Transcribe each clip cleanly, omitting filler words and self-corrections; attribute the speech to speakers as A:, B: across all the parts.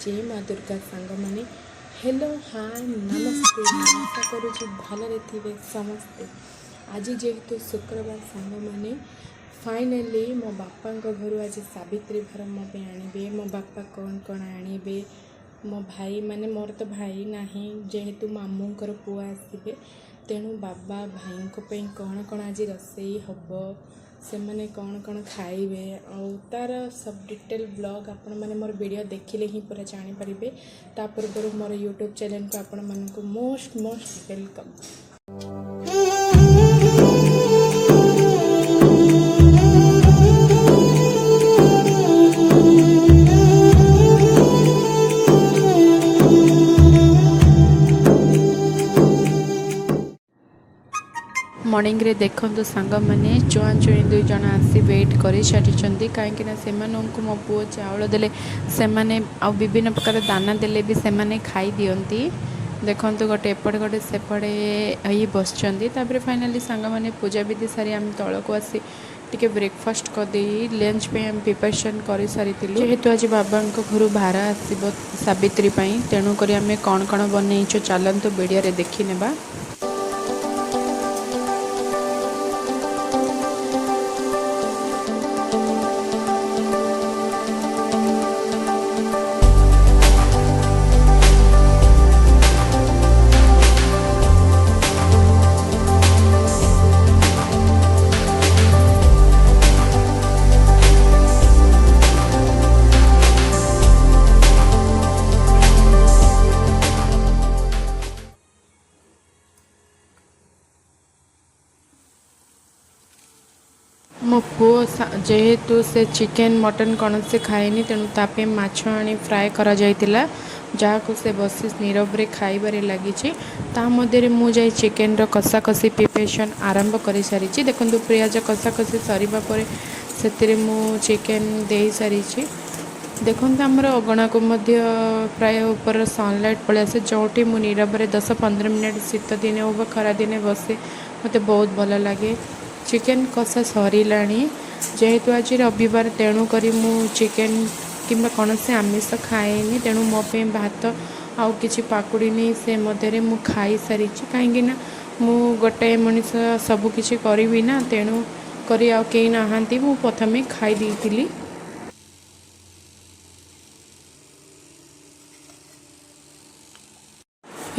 A: ଜୟ ମା ଦୁର୍ଗା ସାଙ୍ଗମାନେ। ହ୍ୟାଲୋ, ହାଏ, ନମସ୍ତେ। ଆଶା କରୁଛି ଭଲରେ ଥିବେ ସମସ୍ତେ। ଆଜି ଯେହେତୁ ଶୁକ୍ରବାର ସାଙ୍ଗମାନେ, ଫାଇନାଲି ମୋ ବାପାଙ୍କ ଘରୁ ଆଜି ସାବିତ୍ରୀ ଭାର ମୋ ପାଇଁ ଆଣିବେ। ମୋ ବାପା କ'ଣ କ'ଣ ଆଣିବେ, ମୋ ଭାଇ ମାନେ, ମୋର ତ ଭାଇ ନାହିଁ, ଯେହେତୁ ମାମୁଁଙ୍କର ପୁଅ ଆସିବେ, ତେଣୁ ବାବା ଭାଇଙ୍କ ପାଇଁ କ'ଣ କ'ଣ ଆଜି ରୋଷେଇ ହେବ, ସେମାନେ କ'ଣ କ'ଣ ଖାଇବେ, ଆଉ ତା'ର ସବୁ ଡିଟେଲ୍ ବ୍ଲଗ୍ ଆପଣମାନେ ମୋର ଭିଡ଼ିଓ ଦେଖିଲେ ହିଁ ପୁରା ଜାଣିପାରିବେ। ତା ପୂର୍ବରୁ ମୋର ୟୁଟ୍ୟୁବ୍ ଚ୍ୟାନେଲ୍କୁ ଆପଣମାନଙ୍କୁ ମୋଷ୍ଟ ମୋଷ୍ଟ welcome. ମର୍ଣ୍ଣିଂରେ ଦେଖନ୍ତୁ ସାଙ୍ଗମାନେ, ଚୁଆଁ ଚୁଇଁ ଦୁଇ ଜଣ ଆସି ୱେଟ୍ କରିସାରିଛନ୍ତି, କାହିଁକିନା ସେମାନଙ୍କୁ ମୋ ପୁଅ ଚାଉଳ ଦେଲେ ସେମାନେ ଆଉ ବିଭିନ୍ନ ପ୍ରକାର ଦାନା ଦେଲେ ବି ସେମାନେ ଖାଇଦିଅନ୍ତି। ଦେଖନ୍ତୁ, ଗୋଟେ ଏପଟେ, ଗୋଟେ ସେପଟେ ହେଇ ବସିଛନ୍ତି। ତାପରେ ଫାଇନାଲି ସାଙ୍ଗମାନେ, ପୂଜାବିଧି ସାରି ଆମେ ତଳକୁ ଆସି ଟିକେ ବ୍ରେକଫାଷ୍ଟ କରିଦେଇ ଲଞ୍ଚ ପାଇଁ ଆମେ ପ୍ରିପାରେସନ୍ କରିସାରିଥିଲୁ। ଯେହେତୁ ଆଜି ବାବାଙ୍କ ଘରୁ ଭାର ଆସିବ ସାବିତ୍ରୀ ପାଇଁ, ତେଣୁକରି ଆମେ କ'ଣ କ'ଣ ବନେଇଛୁ, ଚାଲନ୍ତୁ ଭିଡ଼ିଓରେ ଦେଖିନେବା। ମୋ ପୁଅ ଯେହେତୁ ସେ ଚିକେନ୍ ମଟନ୍ କୌଣସି ଖାଏନି, ତେଣୁ ତା ପାଇଁ ମାଛ ଆଣି ଫ୍ରାଏ କରାଯାଇଥିଲା, ଯାହାକୁ ସେ ବସି ନୀରବରେ ଖାଇବାରେ ଲାଗିଛି। ତା ମଧ୍ୟରେ ମୁଁ ଯାଇ ଚିକେନ୍ର କଷାକଷି ପ୍ରିପାରେସନ୍ ଆରମ୍ଭ କରିସାରିଛି। ଦେଖନ୍ତୁ, ପିଆଜ କଷାକଷି ସରିବା ପରେ ସେଥିରେ ମୁଁ ଚିକେନ୍ ଦେଇସାରିଛି। ଦେଖନ୍ତୁ, ଆମର ଅଗଣାକୁ ମଧ୍ୟ ପ୍ରାୟ ଉପର ସନଲାଇଟ୍ ପଳେଇ ଆସେ, ଯେଉଁଠି ମୁଁ ନୀରବରେ 10-15 ମିନିଟ୍ ଶୀତ ଦିନେ ହେଉ ବା ଖରାଦିନେ ବସେ, ମୋତେ ବହୁତ ଭଲ ଲାଗେ। ଚିକେନ୍ କଷା ସରିଲାଣି। ଯେହେତୁ ଆଜି ରବିବାର, ତେଣୁକରି ମୁଁ ଚିକେନ୍ କିମ୍ବା କୌଣସି ଆମିଷ ଖାଏନି, ତେଣୁ ମୋ ପାଇଁ ଭାତ ଆଉ କିଛି ପାକୁଡ଼ି ନେଇ ସେ ମଧ୍ୟରେ ମୁଁ ଖାଇସାରିଛି, କାହିଁକିନା ମୁଁ ଗୋଟାଏ ମଣିଷ ସବୁ କିଛି କରିବି ନା, ତେଣୁ କରି ଆଉ କେହି ନାହାନ୍ତି। ମୁଁ ପ୍ରଥମେ ଖାଇ ଦେଇଥିଲି।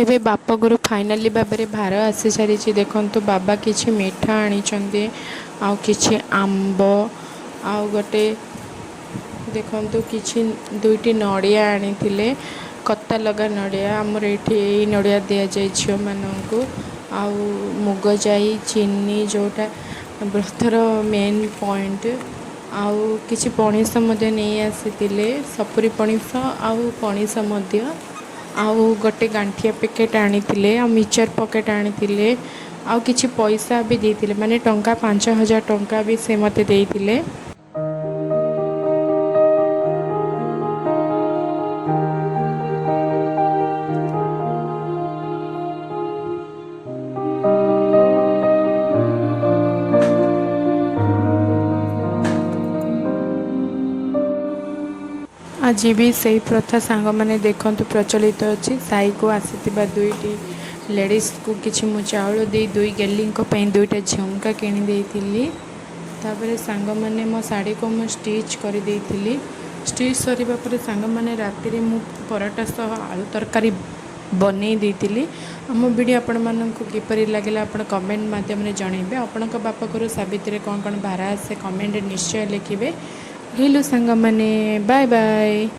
A: ଏବେ ବାପ ଘରୁ ଫାଇନାଲି ଭାବରେ ଭାର ଆସିସାରିଛି। ଦେଖନ୍ତୁ, ବାବା କିଛି ମିଠା ଆଣିଛନ୍ତି ଆଉ କିଛି ଆମ୍ବ ଆଉ ଗୋଟେ ଦେଖନ୍ତୁ କିଛି ଦୁଇଟି ନଡ଼ିଆ ଆଣିଥିଲେ, କତା ଲଗା ନଡ଼ିଆ। ଆମର ଏଇଠି ଏଇ ନଡ଼ିଆ ଦିଆଯାଏ ଝିଅମାନଙ୍କୁ। ଆଉ ମୁଗ ଯାଇ, ଚିନି, ଯେଉଁଟା ବ୍ରତର ମେନ୍ ପଏଣ୍ଟ। ଆଉ କିଛି ପଣସ ମଧ୍ୟ ନେଇ ଆସିଥିଲେ, ସପୁରୀ ପଣସ ଆଉ ପଣସ ମଧ୍ୟ। ଆଉ ଗୋଟେ ଗାଣ୍ଠିଆ ପ୍ୟାକେଟ୍ ଆଣିଥିଲେ ଆଉ ମିକ୍ସଚର୍ ପକେଟ୍ ଆଣିଥିଲେ। ଆଉ କିଛି ପଇସା ବି ଦେଇଥିଲେ, ମାନେ ଟଙ୍କା 5000 ଟଙ୍କା ବି ସେ ମୋତେ ଦେଇଥିଲେ। ଆଜି ବି ସେଇ ପ୍ରଥା ସାଙ୍ଗମାନେ ଦେଖନ୍ତୁ ପ୍ରଚଳିତ ଅଛି। ସାହିକୁ ଆସିଥିବା ଦୁଇଟି ଲେଡ଼ିଜ୍କୁ କିଛି ମୁଁ ଚାଉଳ ଦେଇ ଦୁଇ ଗେଲିଙ୍କ ପାଇଁ ଦୁଇଟା ଝୁମକା କିଣି ଦେଇଥିଲି। ତାପରେ ସାଙ୍ଗମାନେ, ମୋ ଶାଢ଼ୀକୁ ମୁଁ ଷ୍ଟିଚ୍ କରିଦେଇଥିଲି। ଷ୍ଟିଚ୍ ସରିବା ପରେ ସାଙ୍ଗମାନେ, ରାତିରେ ମୁଁ ପରଟା ସହ ଆଳୁ ତରକାରୀ ବନେଇ ଦେଇଥିଲି। ଆମ ଭିଡ଼ିଓ ଆପଣମାନଙ୍କୁ କିପରି ଲାଗିଲା, ଆପଣ କମେଣ୍ଟ ମାଧ୍ୟମରେ ଜଣାଇବେ। ଆପଣଙ୍କ ବାପ ଘରୁ ସାବିତ୍ରୀରେ କ'ଣ କ'ଣ ଭାର ଆସେ, କମେଣ୍ଟରେ ନିଶ୍ଚୟ ଲେଖିବେ। ରହିଲୁ ସାଙ୍ଗମାନେ, ବାଏ ବାଏ।